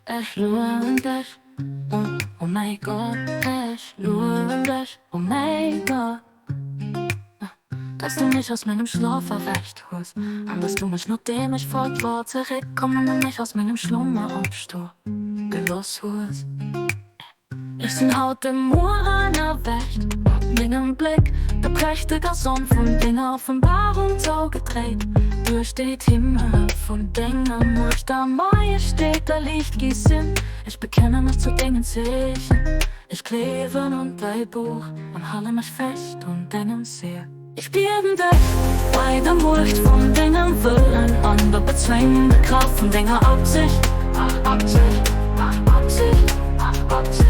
Ech luewen dech, oh mäi Gott, ech luewen dech, oh mäi Gott, dass du mech aus mengem Schlof erwächt hues, an dass du mech, nodeem ech fort wor, zeréckkommen an mech aus mengem Schlummer opstoe gelooss hues. Ech sinn haut de Mueren erwächt, mat mengem Bléck der prächteger Sonn vun denger Offenbarung zougedréit. Duerch déi d'Himmel vun denger Muecht a Majestéit erliicht gi sinn. Ech bekenne mech zu dengen Zeechen, ech gleewen un däi Buch an hale mech fest un dengem Seer. Ech bieden dech, bei der Muecht vun dengem Wëllen an der bezwéngender Kraaft vun denger Absicht,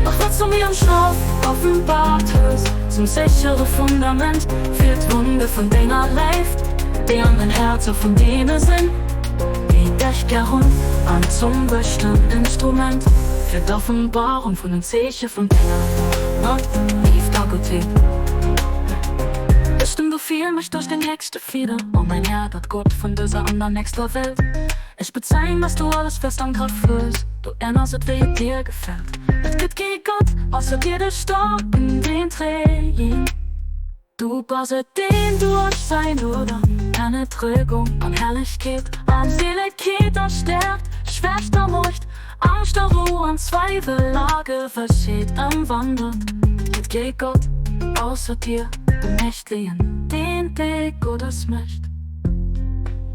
Mach wat du mir am Schlof offenbart hues, zum séchere Fundament fir d'Wunder vun denger Léift, déi an den Häerzer vun deene sinn, déi dech gär hunn, an zum beschten Instrument fir d'Offenbarung vun den Zeeche vun denger Gnod, Léift a Guttheet. Bestëmm du fir mech duerch deng héchste Fieder, o mäin Här, Gott, Gott vun dëser an der nächster Welt. Ech bezeien, dass du alles fest am Grëff hues, du änners et, wéi et dir gefält. Et gëtt kee Gott ausser dir, de Staarken, den Tréien. Du bass et, deen duerch säin Oder Erniddregung an Herrlechkeet, Armselegkeet a Stäerkt, Schwächt a Muecht, Angscht a Rou an Zweiwel a Gewëssheet ëmwandelt. Et gëtt kee Gott ausser dir, de Mächtegen, deen déi Guddes mécht.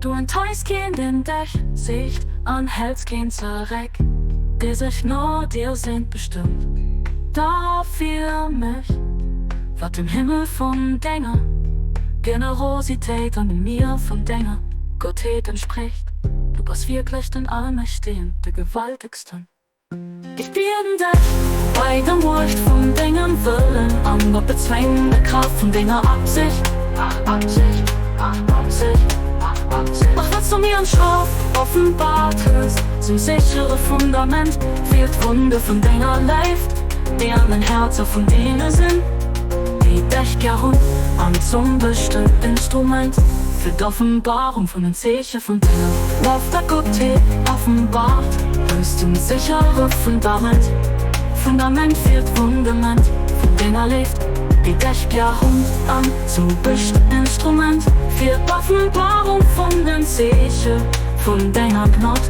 Du enttäuschs keen, deen dech sicht, an häls keen zeréck, dee sech no dir sehnt. Bestëmmt da fir mech, wat dem Himmel vun denger Generositéit an dem Mier vun denger Gottheet entsprécht. Du bass wierklech den Allmächtegen, de Gewaltegsten. Ech bieden dech, bei der Muecht vun dengem Wëllen an der bezwéngender Kraaft vun denger Absicht, mach wat s du mir am Schlof offenbart hues, zum séchere Fundament fir d'Wunder vun denger Léift, déi an den Häerzer vun deene sinn, déi dech gär hunn, an zum beschten Instrument fir d'Offenbarung vun den Zeeche vun denger Léift a Guttheet offenbart hues, zum séchere Fundament, Fundament fir d'Fundament vun denger Léift, déi dech gär hunn, an zum beschten Instrument fir d'Offenbarung vun den Zeeche vun denger Gnod,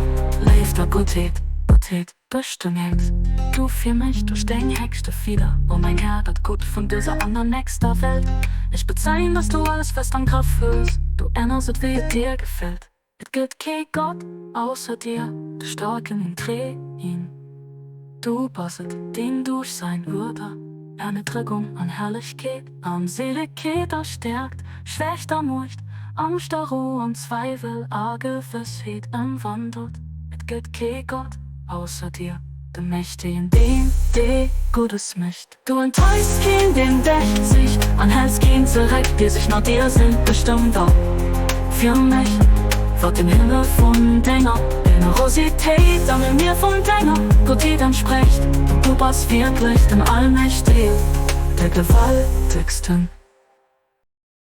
Léift a Guttheet, Guttheet. Bestëmmt du fir mech duerch deng héchste Fieder, o mäin Här, dat Gutt vun dëser an der nächster Welt. Ech bezeien, dass du alles fest am Grëff hues, du änners et, wéi et dir gefält. Et gëtt kee Gott ausser dir, de Staarken in Tréin. Du bass et, deen duerch säin Uerder Erniddregung an Herrlechkeet, Armselegkeet a Stäerkt, Schwächt a Muecht, Angscht a Rou an Zweiwel a Gewëssheet ëmwandelt. Et gëtt kee Gott ausser dir, de Mächtegen, deen dee Guddes mécht. Du enttäuschs keen, deen dech sicht, an häls keen zeréck, dee sech no dir sehnt. Bestëmm da fir mech, wat dem Himmel vun denger Generositéit an dem Mier vun denger Guttheet entsprécht. Du bass wierklech den Allmächtegen, de Gewaltegsten.